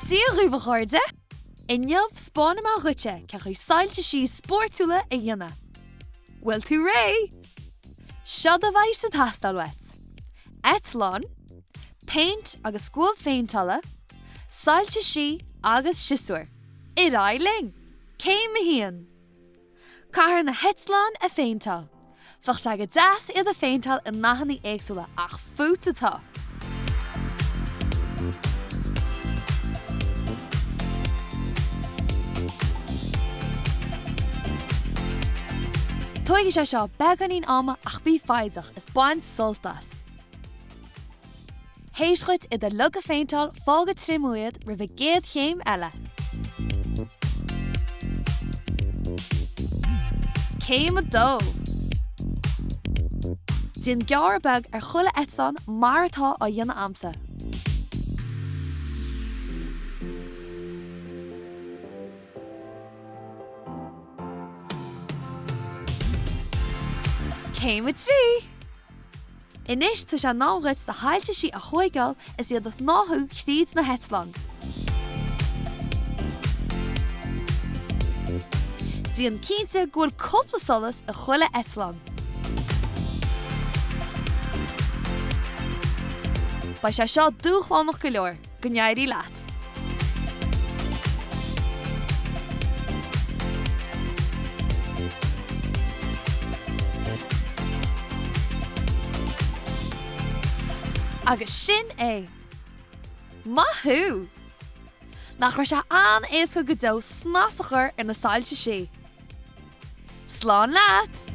Dia dhaoibh a chairde! Inniu 'spáinfidh mé dhuitse cén chaoi soilse sí spóirtiúla a dhéanamh. Bhfuil tú réidh? Seod a bheidh ag teastáil uait. Eitleán, péint agus scuab phéinteála, soilse sí agus siosúr. Ar aghaidh linn! Céim 1. Caithfear na heitleáin a phéinteáil. Bheadh sé go deas iad a phéinteáil i ndathanna éagsúla ach fút atá! Tógfaidh sé seo beagáinín ama ach bí foighdeach is bain sult as! Théis dhuit iad uilig a phéinteáil, fág ag triomú iad roimh an gcéad chéim eile. Céim 2. Déan gearradh beag ar chuile eitleán mar atá á dhéanamh a'msa. Céim 3. Anois tá sé in am dhuit do shoilse sí a thóigeáil is iad a shnáthú thríd na heitleáin. Déan cinnte go bhfuil cúpla solas i chuile eitleán. Beidh sé seo dúshlánach go leor, go n-éirí leat! Agus sin é! Maith thú! Nach raibh sé an-éasca go deo snas a chur ar na soilse sí? Slán leat!